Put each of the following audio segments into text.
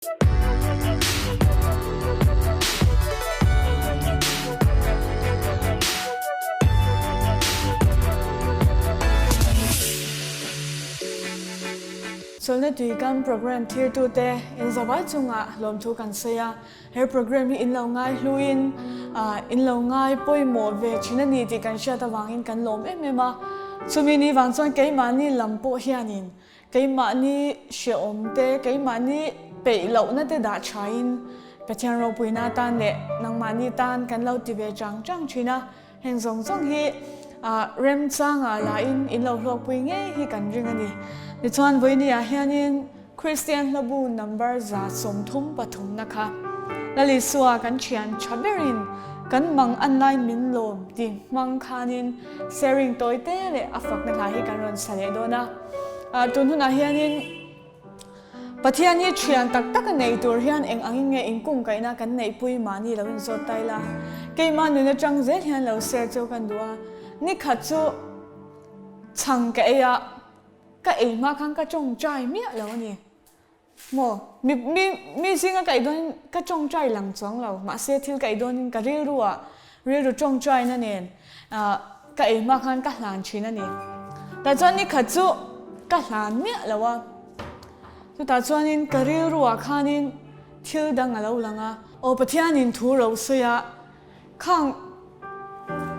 Chawlhna tui kan program thirtute inzavai chungah lawmthu kan sawi a. He program hi in lo ngai hluin in lo ngai pawimawh ve thin a ni tih kan hriat avangin kan lawm em em a. Chumi ni vang chuan keimahni lam pawh hianin keimahni hrehawm te, keimahni peih lohna te dah thain Pathian ropuina atan leh nangmahni tan kan lo ti ve chang chang thin a. Heng zawng zawng hi remchangah lahin in lo hlawkpui ngei hi kan ring a ni. Tichuan vawinia hianin Kristian hlabu number 33 na kha Lal Isua kan thian tha berin kan mang an lai min lawm tih hmang khanin sharing tawi te leh a fakna hla hi kan rawn sa leh dawn a. Tun hunah hianin Pathian hi thian tak tak a nei tur hian eng angin nge inkungkaihna kan neihpui mahni lo inzawt ta ila. Keimah nun atang zel hian lo share chu kan duh a. Nikhat chu chhang ka ei a, ka ei hma khan ka tawngtai miah lo a ni. Maw? Mi mi mi zinga ka ei dawnin ka tawngtai lang chuang lo. Mahse thil ka ei dawnin ka rilru ah rilru tawngtaina nen ah ka ei hma khan ka hlan thin a ni. Tah chuan nikhat chu ka hlan miah lo a. Chutah chuanin ka rilru ah khanin thil dang a lo lang a. Aw Pathianin thu ro sawi a. Khang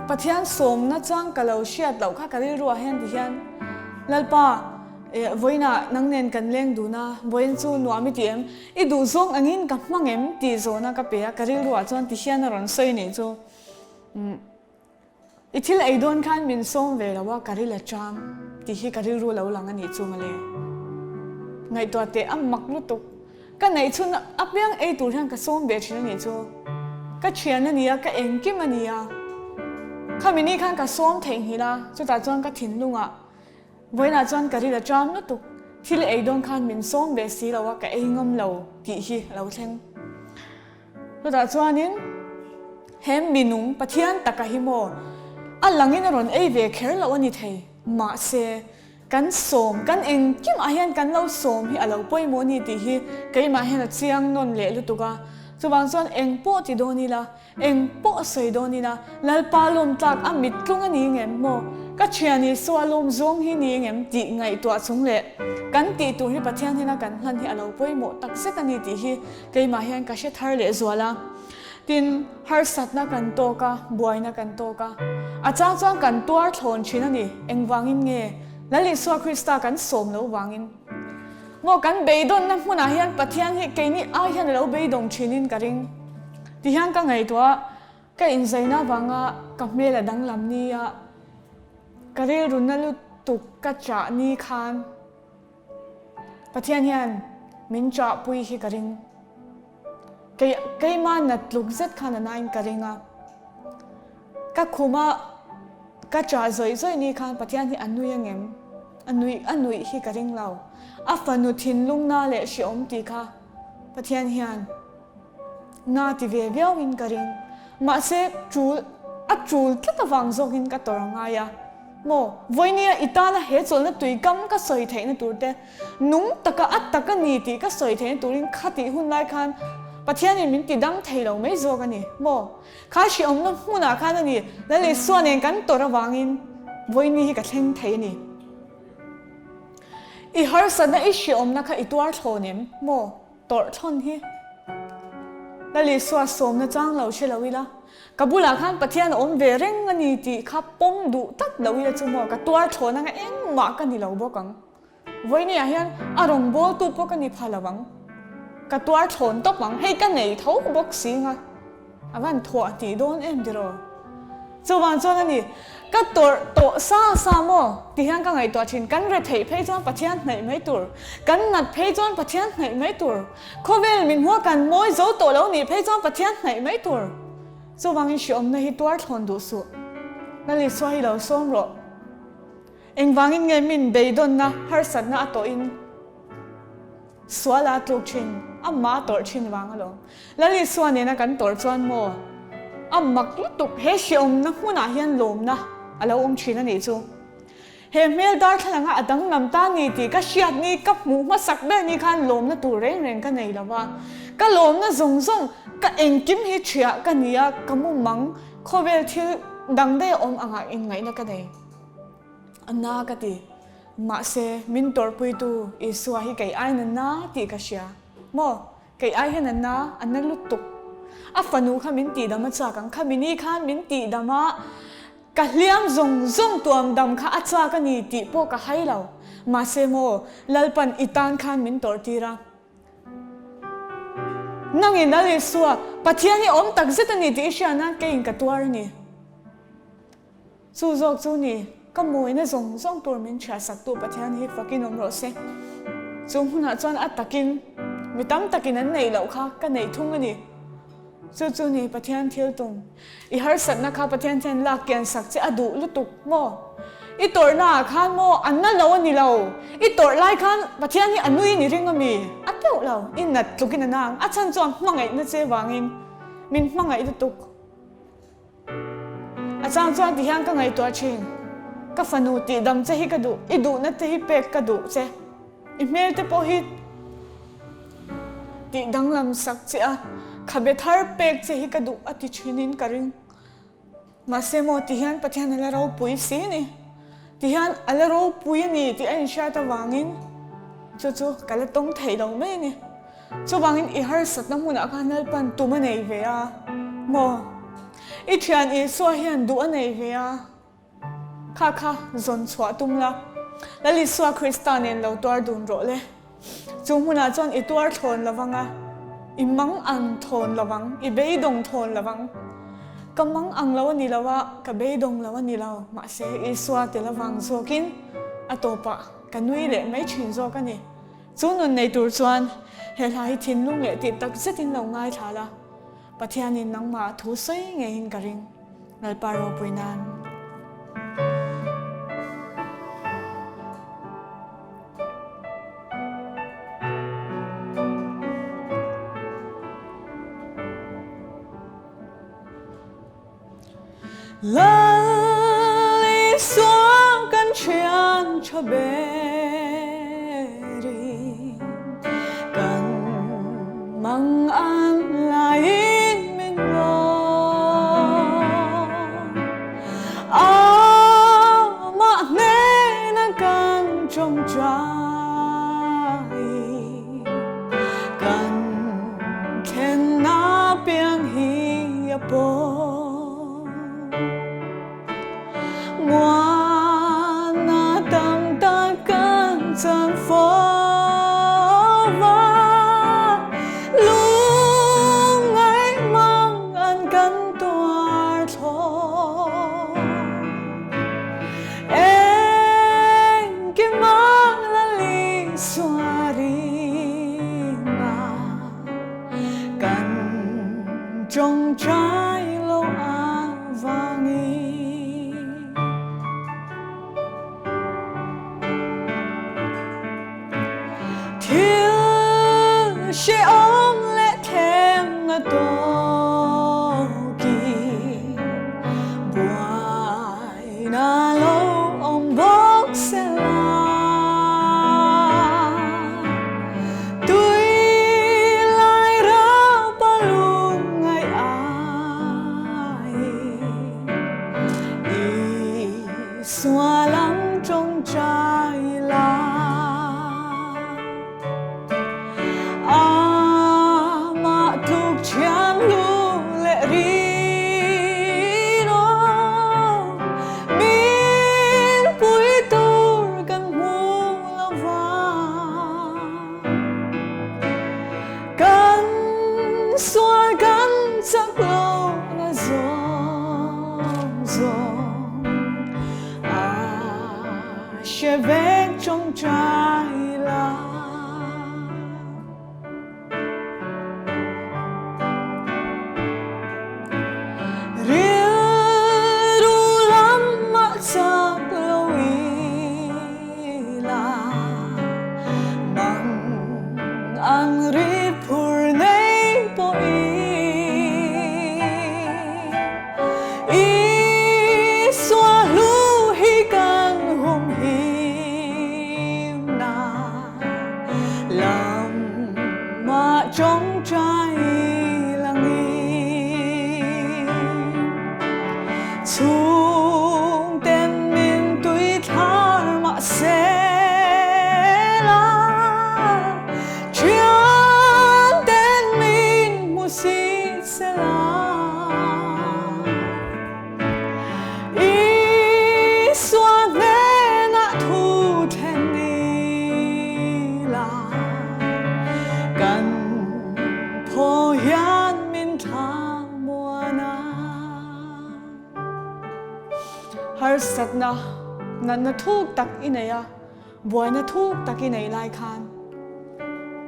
Pathian sawmna chang ka lo hriat loh kha ka rilru ah hian ti hian, Lalpa, eh, vawiinah nang nen kan leng dun a, vawiin chu nuam i ti em? I duh zawng angin ka hmang em? tih zawhna ka pe a, ka rilru ah chuan ti hian a rawn sawi nih chu. Umm. I thil ei dawn khan min sawm ve lo a, ka ril a chang tih hi ka rilru lo lang a nih chu mawle. Ngaihtuah teh a mak lutuk. Ka neih chhun apiang ei tur hian ka sawm ve thin a nih chu. Ka thian a ni a, ka engkim a ni a. Khami ni khan ka sawm theihnghilh a, chutah chuan ka thinlungah vawiinah chuan ka ril a chang lutuk. Thil ei dawn khan min sawm ve si lo a, ka ei ngam lo tih hi a lo thleng. Chutah chuanin he minung Pathian taka hi maw a langin a rawn ei ve kher loh a ni thei. Mahse, kan sawm, kan engkimah hian kan lo sawm hi a lo pawimawh a ni tih hi keimah hian a chiang nawn leh lutuk a. Chuvang chuan eng pawh ti dawn ila, eng pawh sawi dawn ila, Lalpa lawm tlak a mittlung a ni ngem maw? Ka thian Isua lawm zawng hi ni ngem tih ngaihtuah chung leh kan tih tur hi Pathian hnena kan hlan hi a lo pawimawh takzet a ni tih hi Keimah hian ka hre thar leh zual a, tin, harsatna kan tawk a, buaina kan tawk a. A chang chuan kan tuar thlawn thin a ni, engvangin nge Lal Isua Krista kan sawm lo vangin? Maw kan beidawnna hmunah hian Pathian hi keini ai hian a lo beidawng thinin ka ring ti hian ka ngaihtuah a, ka inzaina vanga ka hmel a danglam nia ka rilru na lutuk ka chah ni khan. Pathian hian min chahpui hi ka ring. Kei keima nat tluk zet khan a nain ka ring a. Ka khuma ka chah zawih zawih ni khan Pathian hi a nui angem? A nuih a nuih hi ka ring lo. A fanu thinlung na leh hreawm tih kha Pathian hian na ti ve viauin ka ring. Mahse tul a tul tlat avang zawkin ka tawrh a ngai a. Maw, vawinia i tana he chawlhna tuikam ka sawi theihna tur te, nung taka a tak a ni tih ka sawi theihna turin khatih hun lai khan Pathianin min ti dam thei lo mai zawk a ni. Maw, kha hriawmna hmunah khan a ni, Lal Isua nen kan tawrh avangin vawini hi ka thleng thei a ni. I harsatna i hriawmna kha i tuar thlawn em? Maw, tawrh thlawn hi Lal Isua sawmna chang lo hre lo ila. Ka bulah khan Pathian a awm ve reng a ni tih kha pawm duh tlat lo ila chu maw ka tuar thlawn anga engmah ka ni lo bawk ang. Vawinia hian a rawngbawltu pawh ka ni pha lo ang. Ka tuar thlawn tawp ang, hei ka nei tho bawk si nga. A van thuah tih dawn em tiraw? Chuvang chuan a ni, ka tawrh tawh sa sa maw? Ti hian ka ngaihtuah thin. Kan retheih phei chuan Pathian hnaih mai tur, kan nat phei chuan Pathian hnaih mai tur, khawvel min hua kan mawi zo tawh lo nih phei chuan Pathian hnaih mai tur. Chuvangin hriawmna hi tuar thlawn duh suh. Lal Isua hi lo sawm rawh. Engvangin nge min beidawnna harsatna a tawhin Sual a tluk thin, a mah a tawrh thin vang alawm. Lal Isua nena kan tawrh chuan maw a mak lutuk he hreawmna hmunah hian lawmna a lo awm thin a nih chu. He hmel darthlalang a a danglam ta ni tih ka hriat ni, ka hmuh hmasak ber ni khan lawmna tur reng reng ka nei lo va. Ka lawmna zawng zawng, ka engkim hi ṭhiah ka ni a, ka mumang khawvel thil dang daih a awm angah inngaihna ka nei. A na ka ti. Mahse, min tawrhpuitu Isua hi kei aiin a na tih ka hria. Maw? Kei ai hian a na, a na lutuk. A fanu kha min tihdam a chak ang. Khami ni khan min tihdam a, ka hliam zawng zawng tuam dam kha a chak a ni tih pawh ka hai lo. Mahse maw, Lalpan i tan khan min tawrh tir a. Nangin Lal Isua, Pathian hi awm tak zet a ni tih i hria nan keiin ka tuar a ni. Chu zawk chu ni, ka mawina zawng zawng tur min chhiahsaktu Pathian hi fakin awm rawh se. Chu hmunah chuan a takin, mi tam takin an neih loh kha ka neih thung a ni. Chu chu ni Pathian thil tum. I harsatna kha Pathian hian lak kian sak che a duh lutuk maw? I tawrhna ah khan maw an na lo a ni lo? I tawrh lai khan Pathian hi a nui ni ring a mi? A teuh lo, i nat tlukin a nang. A chhan chuan hmangaihna che vangin min hmangaih lutuk. A chang chuan ti hian ka ngaihtuah thin, ka fanu tih dam che hi ka duh, i duhna te hi pek ka duh che, i hmel te pawh hi tih danglam sak che a, khabe thar pek che hi ka duh a ti thinin ka ring. Mahse maw ti hian Pathian a la ropui si a ni, ti hian a la ropui a ni tih a inhriat avangin chu chu ka la tawng theih lo mai a ni. Chuvangin i harsatna hmunah khan Lalpan tum a nei ve a maw? I thian Isua hian duh a nei ve a, kha kha zawn chhuah tum la, Lal Isua Krista nen lo tuar dun rawh le. Chu hmunah chuan i tuar thlawn lo vang a, i mang ang thawn lo vang, i beidawng thawn lo vang. Ka mang ang lo a ni lo a, ka beidawng lo a ni lo, mahse Isua tel avang zawkin a tawpah ka nui leh mai thin zawk a ni. Chu nun nei tur chuan he hla hi thinlung leh tih tak zetin lo ngaithla la, Pathianin nangmah thu sawi ngeiin ka ring, Lalpa ropui nan. Lal Isua kan thian tha berin kan mang an laiin min rawn. Amah hnena kan tawngtai kan thlenna piang hi a pawn. Muana tam tak kan chan fo va, lungngai mang an kan tuar thlawh. Engkim ang la Isua ringa kan tawngtai lo avangin. Thil hrehawm leh thleng a tawkin buaina lo awm bawk sela. Tui lai rapa lungngaih ai Isua lam tawngtai la. Amah tluk thiam lu leh rin aw, min pui tur kan hmu lo va. Kan sual kan chak lo na zawng zawng a hre vek tawngtai la. Rilru lamah chak lo ila, mang ang ri phur nei pawhin Isua hlu hi kan hum hi. tawngtai langin. Chhungten min tui thlar mahse la, Thianten min hmu si se la. Isua hnenah thu thlen ila, kan phaw hian min thla muan a. Harsatna natna thuk tak i nei a, buaina thuk tak i nei lai khan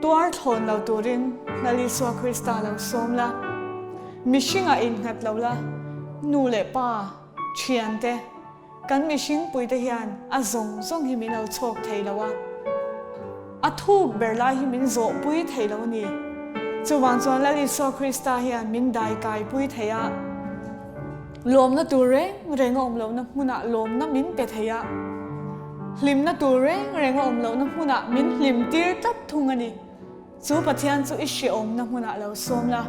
tuar thlawn lo turin Lal Isua Krista lo sawm la, mihringah innghat lo la, nu leh pa, thiante, Kan mihringpuite hian a zawng zawng hi min lo chhawk thei lo a, a thuk ber lai hi min zawhpui thei lo a ni. Chuvang chuan Lal Isua Krista hian min daikaipui thei a, lawmna tur reng reng a awm lohna hmunah lawmna min pe thei a, hlimna tur reng reng a awm lohna hmunah min hlimtir tlat thung a ni. Chu Pathian chu i hrehawmna hmunah lo sawm la,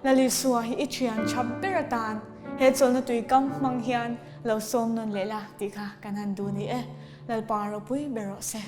Lal Isua hi i thian tha ber atan he chawlhna tui kam hmang hian lo sawm nawn leh la tih kha kan han duh ni e. Lalpa ropui ber rawh se.